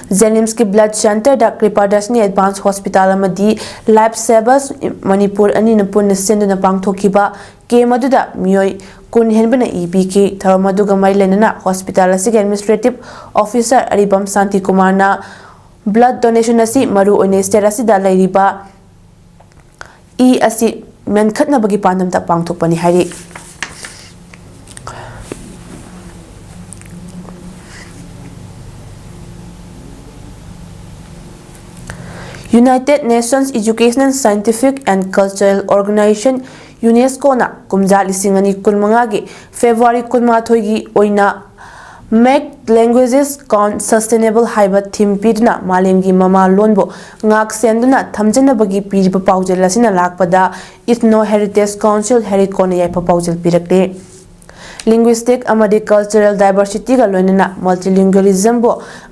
JNIMS ꯀꯤ Blood Centre ꯗ ꯀ꯭ꯔꯤꯄꯥꯗꯥꯁꯤꯅꯤ Advance Hospital ꯑꯃꯗꯤ Life Savers ꯃꯅꯤꯄꯨꯔ ꯑꯅꯤꯅ ꯄꯨꯟꯅ ꯁꯤꯟꯗꯨꯅ ꯄꯥꯡꯊꯣꯛꯈꯤꯕ camp ꯑꯗꯨꯗ ꯃꯤꯑꯣꯏ ꯀꯨꯟ ꯍꯦꯟꯕꯅ ꯏ ꯄꯤꯈꯤ꯫ ꯊꯧꯔꯝ ꯑꯗꯨꯒ ꯃꯔꯤ ꯂꯩꯅꯅ hospital ꯑꯁꯤꯒꯤ Administrative Officer ꯑꯔꯤꯕꯝ ꯁꯥꯟꯇꯤ ꯀꯨꯃꯥꯔꯅ blood donation ꯑꯁꯤ ꯃꯔꯨ ꯑꯣꯏꯅ state ꯑꯁꯤꯗ ꯂꯩꯔꯤꯕ ꯏ ꯑꯁꯤ ꯃꯦꯟꯈꯠꯅꯕꯒꯤ ꯄꯥꯟꯗꯝꯗ ꯄꯥꯡꯊꯣꯛꯄꯅꯤ ꯍꯥꯏꯔꯤ꯫ United Nations Educational, Scientific and Cultural Organization ꯌꯨꯅꯦꯁꯀꯣꯅ ꯀꯨꯝꯖꯥ ꯂꯤꯁꯤꯡ ꯑꯅꯤ ꯀꯨꯟꯃꯉꯥꯒꯤ ꯐꯦꯕ꯭ꯔꯨꯋꯥꯔꯤ ꯀꯨꯟꯃꯥꯊꯣꯏꯒꯤ ꯑꯣꯏꯅ Make Languages Count Sustainable ꯍꯥꯏꯕ ꯊꯤꯝ ꯄꯤꯗꯨꯅ ꯃꯥꯂꯦꯝꯒꯤ ꯃꯃꯥ ꯂꯣꯟꯕꯨ ꯉꯥꯛ ꯁꯦꯟꯗꯨꯅ ꯊꯝꯖꯅꯕꯒꯤ ꯄꯤꯔꯤꯕ ꯄꯥꯎꯖꯦꯜ ꯑꯁꯤꯅ ꯂꯥꯛꯄꯗ Ethno Heritage Council ꯍꯦꯔꯤꯀꯣꯟꯅ ꯌꯥꯏꯐ ꯄꯥꯎꯖꯦꯜ ꯄꯤꯔꯛꯂꯦ꯫ ꯂꯤꯡꯒ꯭ꯋꯤꯁꯇꯤꯛ ꯑꯃꯗꯤ ꯀꯜꯆꯔꯦꯜ ꯗꯥꯏꯕꯔꯁꯤꯇꯤꯒ ꯂꯣꯏꯅꯅ ꯃꯜꯇꯤꯂꯤꯡꯒ꯭ꯋꯦꯂꯤꯖꯝꯕꯨ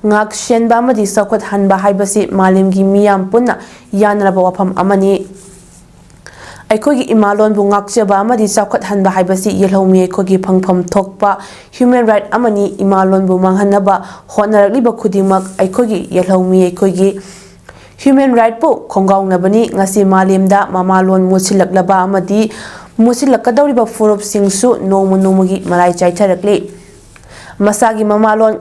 ꯉꯥꯛ ꯁꯦꯟꯕ ꯑꯃꯗꯤ ꯆꯥꯎꯈꯠꯍꯟꯕ ꯍꯥꯏꯕꯁꯤ ꯃꯥꯂꯦꯝꯒꯤ ꯃꯤꯌꯥꯝ ꯄꯨꯟꯅ ꯌꯥꯅꯔꯕ ꯋꯥꯐꯝ ꯑꯃꯅꯤ꯫ ꯑꯩꯈꯣꯏꯒꯤ ꯏꯃꯥ ꯂꯣꯟꯕꯨ ꯉꯥꯛꯆꯕ ꯑꯃꯗꯤ ꯆꯥꯎꯈꯠꯍꯟꯕ ꯍꯥꯏꯕꯁꯤ ꯌꯦꯜꯍꯧꯃꯤ ꯑꯩꯈꯣꯏꯒꯤ ꯐꯪꯐꯝ ꯊꯣꯛꯄ ꯍ꯭ꯌꯨꯃꯦꯟ ꯔꯥꯏꯠ ꯑꯃꯅꯤ꯫ ꯏꯃꯥ ꯂꯣꯟꯕꯨ ꯃꯥꯡꯍꯟꯅꯕ ꯍꯣꯠꯅꯔꯛꯂꯤꯕ ꯈꯨꯗꯤꯡꯃꯛ ꯑꯩꯈꯣꯏꯒꯤ ꯌꯦꯜꯍꯧꯃꯤ ꯑꯩꯈꯣꯏꯒꯤ ꯍ꯭ꯌꯨꯃꯦꯟ ꯔꯥꯏꯠꯄꯨ ꯈꯣꯡꯒꯥꯎꯅꯕꯅꯤ꯫ ꯉꯁꯤ ꯃꯥꯂꯦꯝꯗ ꯃꯃꯥ ꯂꯣꯟ ꯃꯨꯠꯁꯤꯜꯂꯛꯂꯕ ꯑꯃꯗꯤ ꯃꯨꯠꯁꯤꯜꯂꯛꯀꯗꯧꯔꯤꯕ ꯐꯨꯔꯨꯞꯁꯤꯡꯁꯨ ꯅꯣꯡꯃ ꯅꯣꯡꯃꯒꯤ ꯃꯔꯥꯏ ꯆꯥꯏꯊꯔꯛꯂꯤ꯫ ꯃꯁꯥꯒꯤ ꯃꯃꯥ ꯂꯣꯟ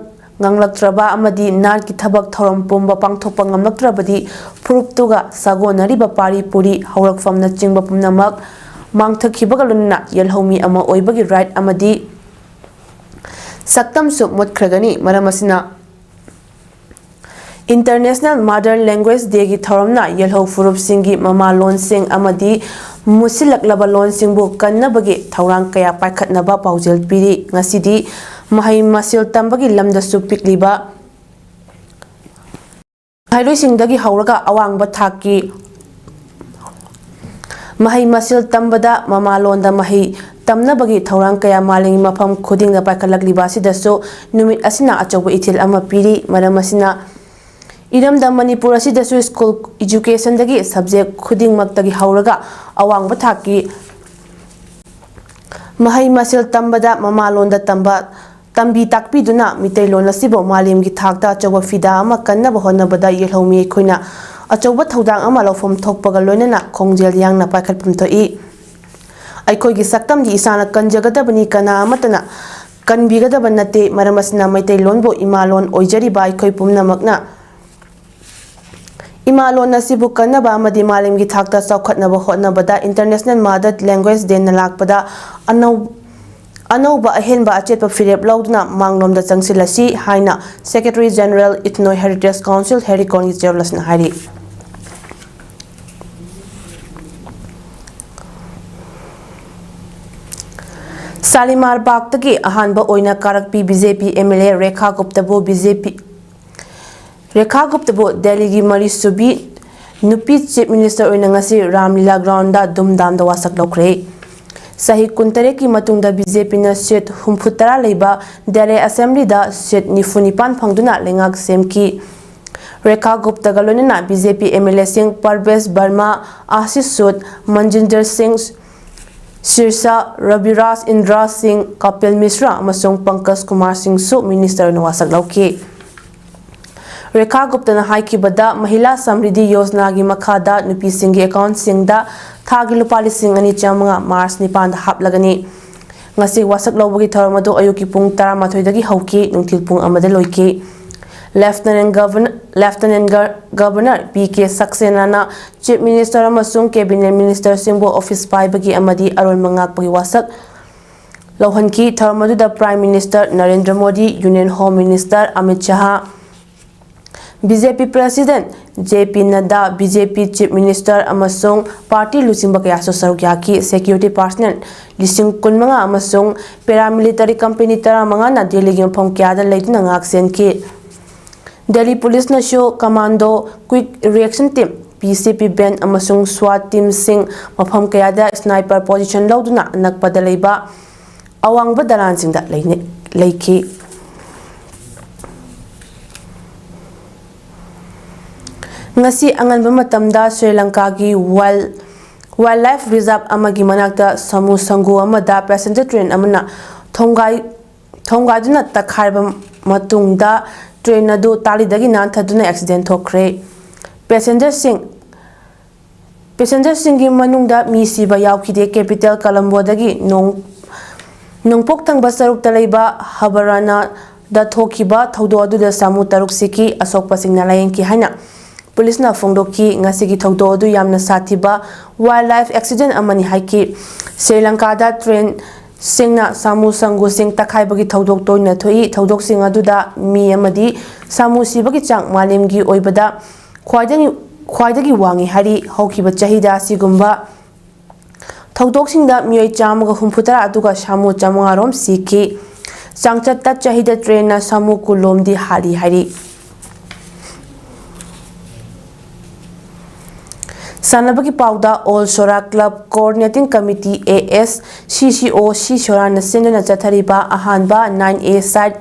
ꯉꯥꯡꯂꯛꯇ꯭ꯔꯕ ꯑꯃꯗꯤ ꯅꯥꯠꯀꯤ ꯊꯕꯛ ꯊꯧꯔꯝ ꯄꯨꯝꯕ ꯄꯥꯡꯊꯣꯛꯄ ꯉꯝꯂꯛꯇ꯭ꯔꯕꯗꯤ ꯐꯨꯔꯨꯞꯇꯨꯒ ꯁꯥꯒꯣꯟꯅꯔꯤꯕ ꯄꯥꯔꯤ ꯄꯨꯔꯤ ꯍꯧꯔꯛꯐꯝꯅꯆꯤꯡꯕ ꯄꯨꯝꯅꯃꯛ ꯃꯥꯡꯊꯈꯤꯕꯒ ꯂꯣꯏꯅꯅ ꯌꯦꯜꯍꯧꯃꯤ ꯑꯃ ꯑꯣꯏꯕꯒꯤ ꯔꯥꯏꯠ ꯑꯃꯗꯤ ꯁꯛꯇꯝꯁꯨ ꯃꯨꯠꯈ꯭ꯔꯒꯅꯤ꯫ ꯃꯔꯝ ꯑꯁꯤꯅ International Mother Language Dayꯒꯤ ꯊꯧꯔꯝꯅ ꯌꯦꯜꯍꯧ ꯐꯨꯔꯨꯞꯁꯤꯡꯒꯤ ꯃꯃꯥ ꯂꯣꯟꯁꯤꯡ ꯑꯃꯗꯤ ꯃꯨꯠꯁꯤꯜꯂꯛꯂꯕ ꯂꯣꯟꯁꯤꯡꯕꯨ ꯀꯟꯅꯕꯒꯤ ꯊꯧꯔꯥꯡ ꯀꯌꯥ ꯄꯥꯏꯈꯠꯅꯕ ꯄꯥꯎꯖꯦꯜ ꯄꯤꯔꯤ꯫ ꯉꯁꯤꯗꯤ ꯃꯍꯩ ꯃꯁꯤꯜ ꯇꯝꯕꯒꯤ ꯂꯝꯗꯁꯨ ꯄꯤꯛꯂꯤꯕ ꯃꯍꯩꯔꯣꯏꯁꯤꯡꯗꯒꯤ ꯍꯧꯔꯒ ꯑꯋꯥꯡꯕ ꯊꯥꯛꯀꯤ ꯃꯍꯩ ꯃꯁꯤꯜ ꯇꯝꯕꯗ ꯃꯃꯥꯂꯣꯟꯗ ꯃꯍꯩ ꯇꯝꯅꯕꯒꯤ ꯊꯧꯔꯥꯡ ꯀꯌꯥ ꯃꯥꯂꯦꯝꯒꯤ ꯃꯐꯝ ꯈꯨꯗꯤꯡꯗ ꯄꯥꯏꯈꯠꯂꯛꯂꯤꯕ ꯑꯁꯤꯗꯁꯨ ꯅꯨꯃꯤꯠ ꯑꯁꯤꯅ ꯑꯆꯧꯕ ꯏꯊꯤꯜ ꯑꯃ ꯄꯤꯔꯤ꯫ ꯃꯔꯝ ꯑꯁꯤꯅ ꯏꯔꯝꯗꯝ ꯃꯅꯤꯄꯨꯔ ꯑꯁꯤꯗꯁꯨ ꯁ꯭ꯀꯨꯜ ꯏꯖꯨꯀꯦꯁꯟꯗꯒꯤ ꯁꯕꯖꯦꯛ ꯈꯨꯗꯤꯡꯃꯛꯇꯒꯤ ꯍꯧꯔꯒ ꯑꯋꯥꯡꯕ ꯊꯥꯛꯀꯤ ꯃꯍꯩ ꯃꯁꯤꯜ ꯇꯝꯕꯗ ꯃꯃꯥꯂꯣꯟꯗ ꯇꯝꯕ ꯇꯝꯕꯤ ꯇꯥꯛꯄꯤꯗꯨꯅ ꯃꯤꯇꯩꯂꯣꯟ ꯑꯁꯤꯕꯨ ꯃꯥꯂꯦꯝꯒꯤ ꯊꯥꯛꯇ ꯑꯆꯧꯕ ꯐꯤꯗꯥ ꯑꯃ ꯀꯟꯅꯕ ꯍꯣꯠꯅꯕꯗ ꯌꯦꯜꯍꯧꯃꯤ ꯑꯩꯈꯣꯏꯅ ꯑꯆꯧꯕ ꯊꯧꯗꯥꯡ ꯑꯃ ꯂꯧꯐꯝ ꯊꯣꯛꯄꯒ ꯂꯣꯏꯅꯅ ꯈꯣꯡꯖꯦꯜ ꯌꯥꯡꯅ ꯄꯥꯏꯈꯠꯐꯝ ꯊꯣꯛꯏ꯫ ꯑꯩꯈꯣꯏꯒꯤ ꯁꯛꯇꯝꯗꯤ ꯏꯁꯥꯅ ꯀꯟꯖꯒꯗꯕꯅꯤ, ꯀꯅꯥ ꯑꯃꯠꯇꯅ ꯀꯟꯕꯤꯒꯗꯕ ꯅꯠꯇꯦ꯫ ꯃꯔꯝ ꯑꯁꯤꯅ ꯃꯩꯇꯩꯂꯣꯟꯕꯨ ꯏꯃꯥꯂꯣꯟ ꯑꯣꯏꯖꯔꯤꯕ ꯑꯩꯈꯣꯏ ꯄꯨꯝꯅꯃꯛꯅ ꯏꯃꯥ ꯂꯣꯟ ꯑꯁꯤꯕꯨ ꯀꯟꯅꯕ ꯑꯃꯗꯤ ꯃꯥꯂꯦꯝꯒꯤ ꯊꯥꯛꯇ ꯆꯥꯎꯈꯠꯅꯕ ꯍꯣꯠꯅꯕꯗ International Mother Language Dayꯅ ꯂꯥꯛꯄꯗ ꯑꯅꯧ-, ꯑꯅꯧꯕ ꯑꯍꯦꯟꯕ ꯑꯆꯦꯠꯄ ꯐꯤꯔꯦꯞ ꯂꯧꯗꯨꯅ ꯃꯥꯡꯂꯣꯝꯗ ꯆꯪꯁꯤꯜꯂꯁꯤ ꯍꯥꯏꯅ Secretary General Ethno Heritage Council ꯍꯦꯔꯤꯀꯣꯟꯒꯤ chairperson ꯍꯥꯏꯔꯤ꯫ ꯁꯥꯂꯤꯃꯥꯔ ꯕꯥꯒꯇꯒꯤ ꯑꯍꯥꯟꯕ ꯑꯣꯏꯅ ꯀꯥꯔꯛꯄꯤ B J P M L A Rekha ꯒꯨꯞꯇꯕꯨ ꯕꯤ ꯖꯦ ꯄꯤ, ꯔꯦꯈꯥ ꯒꯨꯞꯇꯕꯨ ꯗꯦꯜꯂꯤꯒꯤ ꯃꯔꯤꯁꯨꯕꯤ ꯅꯨꯄꯤ ꯆꯤꯐ ꯃꯤꯅꯤꯁꯇꯔ ꯑꯣꯏꯅ ꯉꯁꯤ ꯔꯥꯝꯂꯤꯂꯥ ꯒ꯭ꯔꯥꯎꯟꯗ ꯗꯨꯝꯗꯥꯝꯗ ꯋꯥꯁꯛ ꯂꯧꯈ꯭ꯔꯦ꯫ ꯆꯍꯤ ꯀꯨꯟꯇꯔꯦꯠꯀꯤ ꯃꯇꯨꯡꯗ ꯕꯤ ꯖꯦ ꯄꯤꯅ ꯁꯤꯠ ꯍꯨꯝꯐꯨꯇꯔꯥ ꯂꯩꯕ ꯗꯦꯜꯂꯤ ꯑꯦꯁꯦꯝꯕ꯭ꯂꯤꯗ ꯁꯤꯠ ꯅꯤꯐꯨꯅꯤꯄꯥꯟ ꯐꯪꯗꯨꯅ ꯂꯩꯉꯥꯛ ꯁꯦꯝꯈꯤ꯫ ꯔꯦꯈꯥ ꯒꯨꯞꯇꯒ ꯂꯣꯏꯅꯅ B J P M L ꯑꯦꯁꯤꯡ ꯄꯔꯕꯦꯁ ꯕꯔꯃꯥ, ꯑꯥꯁꯤꯁ ꯁꯨꯗ, ꯃꯟꯖꯤꯟꯗꯔ ꯁꯤꯡ ꯁꯤꯔꯁꯥ, ꯔꯕꯤꯔꯥꯖ ꯏꯟꯗ꯭ꯔꯥ ꯁꯤꯡ, ꯀꯄꯤꯜ ꯃꯤꯁ꯭ꯔꯥ ꯑꯃꯁꯨꯡ ꯄꯪꯀꯖ ꯀꯨꯃꯥꯔ ꯁꯤꯡꯁꯨ ꯃꯤꯅꯤꯁꯇꯔ ꯑꯣꯏꯅ ꯋꯥꯁꯛ ꯂꯧꯈꯤ꯫ ꯔꯦꯈꯥ ꯒꯨꯞꯇꯅ ꯍꯥꯏꯈꯤꯕꯗ, ꯃꯍꯤꯂꯥ ꯁꯝꯔꯤꯗꯤ ꯌꯣꯖꯅꯥꯒꯤ ꯃꯈꯥꯗ ꯅꯨꯄꯤꯁꯤꯡꯒꯤ ꯑꯦꯀꯥꯎꯟꯠꯁꯤꯡꯗ ꯊꯥꯒꯤ ꯂꯨꯄꯥ ꯂꯤꯁꯤꯡ ꯑꯅꯤ ꯆꯥꯝꯃꯉꯥ ꯃꯥꯔꯆ ꯅꯤꯄꯥꯟꯗ ꯍꯥꯞꯂꯒꯅꯤ꯫ ꯉꯁꯤ ꯋꯥꯁꯛ ꯂꯧꯕꯒꯤ ꯊꯧꯔꯝ ꯑꯗꯨ ꯑꯌꯨꯛꯀꯤ ꯄꯨꯡ ꯇꯔꯥꯃꯥꯊꯣꯏꯗꯒꯤ ꯍꯧꯈꯤ, ꯅꯨꯡꯊꯤꯜ ꯄꯨꯡ ꯑꯃꯗ ꯂꯣꯏꯈꯤ꯫ ꯂꯦꯐꯇꯤꯅꯦꯟꯠ ꯒꯚꯔꯅ-, ꯂꯦꯐꯇꯤꯅꯦꯟꯠ ꯒ-, ꯒꯚꯔꯅꯔ ꯄꯤ ꯀꯦ ꯁꯛꯁꯦꯅꯥꯅ ꯆꯤꯐ ꯃꯤꯅꯤꯁꯇꯔ ꯑꯃꯁꯨꯡ ꯀꯦꯕꯤꯅꯦꯠ ꯃꯤꯅꯤꯁꯇꯔꯁꯤꯡꯕꯨ ꯑꯣꯐꯤꯁ ꯄꯥꯏꯕꯒꯤ ꯑꯃꯗꯤ ꯑꯔꯣꯟꯕ ꯉꯥꯛꯄꯒꯤ ꯋꯥꯁꯛ ꯂꯧꯍꯟꯈꯤ꯫ ꯊꯧꯔꯝ ꯑꯗꯨꯗ prime minister Narendra Modi, union home minister Amit Shah, B J P president J P Nadda, B J P chief minister ꯑꯃꯁꯨꯡ ꯄꯥꯔꯇꯤ ꯂꯨꯆꯤꯡꯕ ꯀꯌꯥꯁꯨ ꯁꯔꯨꯛ ꯌꯥꯈꯤ꯫ ꯁꯦꯀ꯭ꯌꯨꯔꯤꯇꯤ ꯄꯥꯔꯁꯅꯦꯜ ꯂꯤꯁꯤꯡ ꯀꯨꯟꯃꯉꯥ ꯑꯃꯁꯨꯡ ꯄꯦꯔꯥꯃꯤꯂꯤꯇꯔꯤ ꯀꯝꯄꯦꯅꯤ ꯇꯔꯥꯃꯉꯥꯅ ꯗꯦꯜꯂꯤꯒꯤ ꯃꯐꯝ ꯀꯌꯥꯗ ꯂꯩꯗꯨꯅ ꯉꯥꯛ ꯁꯦꯟꯈꯤ꯫ ꯗꯦꯜꯂꯤ ꯄꯨꯂꯤꯁꯅꯁꯨ commando, quick reaction team, P C P band ꯑꯃꯁꯨꯡ ꯁ꯭ꯋꯥꯠ ꯇꯤꯝꯁꯤꯡ ꯃꯐꯝ ꯀꯌꯥꯗ ꯁ꯭ꯅꯥꯏꯄꯔ ꯄꯣꯖꯤꯁꯟ ꯂꯧꯗꯨꯅ ꯑꯅꯛꯄꯗ ꯂꯩꯕ ꯑꯋꯥꯡꯕ ꯗꯂꯥꯟꯁꯤꯡꯗ ꯂꯩꯅ-, ꯂꯩꯈꯤ꯫ ꯉꯁꯤ ꯑꯉꯟꯕ ꯃꯇꯝꯗ ꯁ꯭ꯔꯤ ꯂꯪꯀꯥꯒꯤ ꯋꯥꯏꯜ, ꯋꯥꯏꯜ ꯂꯥꯏꯐ ꯔꯤꯖꯥꯔꯚ ꯑꯃꯒꯤ ꯃꯅꯥꯛꯇ ꯁꯥꯃꯨ ꯁꯪꯒꯨ ꯑꯃꯗ ꯄꯦꯁꯦꯟꯖꯔ ꯇ꯭ꯔꯦꯟ ꯑꯃꯅ ꯊꯣꯡꯒꯥꯏ-, ꯊꯣꯡꯒꯥꯏꯗꯨꯅ ꯇꯛꯈꯥꯏꯔꯕ ꯃꯇꯨꯡꯗ ꯇ꯭ꯔꯦꯟ ꯑꯗꯨ ꯇꯥꯂꯤꯗꯒꯤ ꯅꯥꯟꯊꯗꯨꯅ ꯑꯦꯛꯁꯤꯗꯦꯟ ꯊꯣꯛꯈ꯭ꯔꯦ꯫ ꯄꯦꯁꯦꯟꯖꯔꯁꯤꯡ, ꯄꯦꯁꯦꯟꯖꯔꯁꯤꯡꯒꯤ ꯃꯅꯨꯡꯗ ꯃꯤ ꯁꯤꯕ ꯌꯥꯎꯈꯤꯗꯦ꯫ ꯀꯦꯄꯤꯇꯦꯜ ꯀꯂꯝꯕꯣꯗꯒꯤ ꯅꯣꯡ-, ꯅꯣꯡꯄꯣꯛ ꯊꯪꯕ ꯁꯔꯨꯛꯇ ꯂꯩꯕ ꯍꯕꯔꯅꯥꯗ ꯊꯣꯛꯈꯤꯕ ꯊꯧꯗꯣꯛ ꯑꯗꯨꯗ ꯁꯥꯃꯨ ꯇꯔꯨꯛ ꯁꯤꯈꯤ꯫ ꯑꯁꯣꯛꯄꯁꯤꯡꯅ ꯂꯥꯌꯦꯡꯈꯤ ꯍꯥꯏꯅ ꯄꯨꯂꯤꯁꯅ ꯐꯣꯡꯗꯣꯛꯈꯤ꯫ ꯉꯁꯤꯒꯤ ꯊꯧꯗꯣꯛ ꯑꯗꯨ ꯌꯥꯝꯅ ꯁꯥꯊꯤꯕ ꯋꯥꯏꯜ ꯂꯥꯏꯐ ꯑꯦꯛꯁꯤꯗꯦꯟ ꯑꯃꯅꯤ ꯍꯥꯏꯈꯤ꯫ ꯁ꯭ꯔꯤ ꯂꯪꯀꯥꯗ ꯇ꯭ꯔꯦꯟꯁꯤꯡꯅ ꯁꯥꯃꯨ ꯁꯪꯒꯨꯁꯤꯡ ꯇꯛꯈꯥꯏꯕꯒꯤ ꯊꯧꯗꯣꯛ ꯇꯣꯏꯅ ꯊꯣꯛꯏ꯫ ꯊꯧꯗꯣꯛꯁꯤꯡ ꯑꯗꯨꯗ ꯃꯤ ꯑꯃꯗꯤ ꯁꯥꯃꯨ ꯁꯤꯕꯒꯤ ꯆꯥꯡ ꯃꯥꯂꯦꯝꯒꯤ ꯑꯣꯏꯕꯗ ꯈ꯭ꯋꯥꯏꯗꯒꯤ, ꯈ꯭ꯋꯥꯏꯗꯒꯤ ꯋꯥꯡꯉꯤ ꯍꯥꯏꯔꯤ꯫ ꯍꯧꯈꯤꯕ ꯆꯍꯤꯗ ꯑꯁꯤꯒꯨꯝꯕ ꯊꯧꯗꯣꯛꯁꯤꯡꯗ ꯃꯤꯑꯣꯏ ꯆꯥꯝꯃꯒ ꯍꯨꯝꯐꯨꯇꯔꯥ ꯑꯗꯨꯒ ꯁꯥꯃꯨ ꯆꯥꯃꯉꯥ ꯔꯣꯝ ꯁꯤꯈꯤ꯫ ꯆꯥꯡꯆꯠꯇ ꯆꯍꯤꯗ ꯇ꯭ꯔꯦꯟꯅ ꯁꯥꯃꯨ ꯀꯨꯟꯂꯣꯝꯗꯤ ꯍꯥꯠꯂꯤ ꯍꯥꯏꯔꯤ꯫ ꯁꯥꯟꯅꯕꯒꯤ ꯄꯥꯎꯗ, All Sora Club Coordinating Committee, A S C C O C Sorana ꯁꯤꯟꯗꯨꯅ ꯆꯠꯊꯔꯤꯕ ꯑꯍꯥꯟꯕ nine A side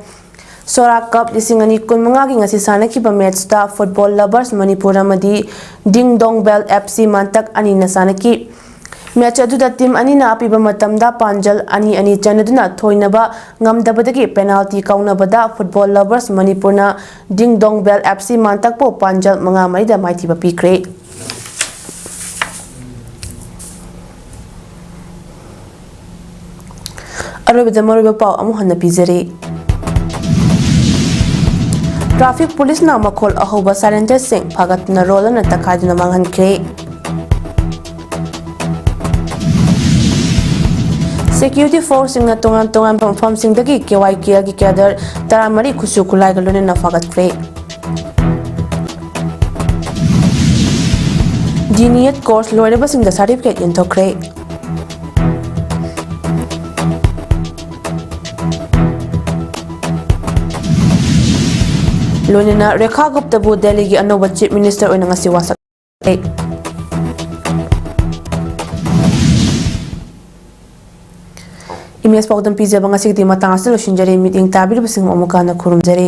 Sora Cup ꯂꯤꯁꯤꯡ ꯑꯅꯤ ꯀꯨꯟꯃꯉꯥꯒꯤ ꯉꯁꯤ ꯁꯥꯟꯅꯈꯤꯕ ꯃꯦꯠꯆꯇ Football Lovers ꯃꯅꯤꯄꯨꯔ ꯑꯃꯗꯤ Ding Dong Bell F C ꯃꯥꯟꯇꯛ ꯑꯅꯤꯅ ꯁꯥꯟꯅꯈꯤ꯫ ꯃꯦꯠꯆ ꯑꯗꯨꯗ ꯇꯤꯝ ꯑꯅꯤꯅ ꯑꯄꯤꯕ ꯃꯇꯝꯗ ꯄꯥꯟꯖꯜ ꯑꯅꯤ ꯑꯅꯤ ꯆꯟꯅꯗꯨꯅ ꯊꯣꯏꯅꯕ ꯉꯝꯗꯕꯗꯒꯤ ꯄꯦꯅꯥꯜꯇꯤ ꯀꯥꯎꯅꯕꯗ Football Lovers ꯃꯅꯤꯄꯨꯔꯅ Ding Dong Bell F C ꯃꯥꯟꯇꯛꯄꯨ ꯄꯥꯟꯖꯜ ꯃꯉꯥ ꯃꯔꯤꯗ ꯃꯥꯏꯊꯤꯕ ꯄꯤꯈ꯭ꯔꯦ꯫ ꯑꯔꯣꯏꯕꯗ ꯃꯔꯨꯑꯣꯏꯕ ꯄꯥꯎ ꯑꯃꯨꯛ ꯍꯟꯅ ꯄꯤꯖꯔꯤ꯫ ꯇ꯭ꯔꯥꯐꯤꯛ ꯄꯨꯂꯤꯁꯅ ꯃꯈꯣꯜ ꯑꯍꯧꯕ ꯁꯥꯏꯂꯦꯟꯁꯔꯁꯤꯡ ꯐꯥꯒꯠꯇꯨꯅ ꯔꯣꯜ ꯑꯃ ꯇꯛꯈꯥꯏꯗꯨꯅ ꯃꯥꯡꯍꯟꯈ꯭ꯔꯦ꯫ ꯁꯦꯀ꯭ꯌꯨꯔꯤꯇꯤ ꯐꯣꯔꯁꯁꯤꯡꯅ ꯇꯣꯉꯥꯟ ꯇꯣꯉꯥꯟꯕ ꯃꯐꯝꯁꯤꯡꯗꯒꯤ K Y K L ꯒꯤ ꯀꯦꯗꯔ ꯇꯔꯥꯃꯔꯤ ꯈꯨꯠꯁꯨ ꯈꯨꯠꯂꯥꯏꯒ ꯂꯣꯏꯅꯅ ꯐꯥꯒꯠꯈ꯭ꯔꯦ꯫ ꯗꯤ ꯅꯦꯠ ꯀꯣꯔꯁ ꯂꯣꯏꯔꯕꯁꯤꯡꯗ ꯁꯥꯔꯇꯤꯐꯤꯀꯦꯠ ꯌꯦꯟꯊꯣꯛꯈ꯭ꯔꯦ꯫ ꯂꯣꯏꯅꯅ ꯔꯦꯈꯥ ꯒꯨꯞꯇꯕꯨ ꯗꯦꯜꯂꯤꯒꯤ ꯑꯅꯧꯕ ꯆꯤꯐ ꯃꯤꯅꯤꯁꯇꯔ ꯑꯣꯏꯅ ꯉꯁꯤ ꯋꯥꯁꯛ ꯏꯃꯦꯖ ꯄꯥꯎꯗꯝ ꯄꯤꯖꯕ ꯉꯁꯤꯒꯤꯗꯤ ꯃꯇꯥꯡ ꯑꯁꯤꯗ ꯂꯣꯏꯁꯤꯟꯖꯔꯦ꯫ ꯃꯤꯠꯌꯦꯡ ꯇꯥꯕꯤꯔꯤꯕꯁꯤꯡ ꯑꯃꯨꯛꯀ ꯍꯟꯅ ꯈꯨꯔꯨꯝꯖꯔꯤ꯫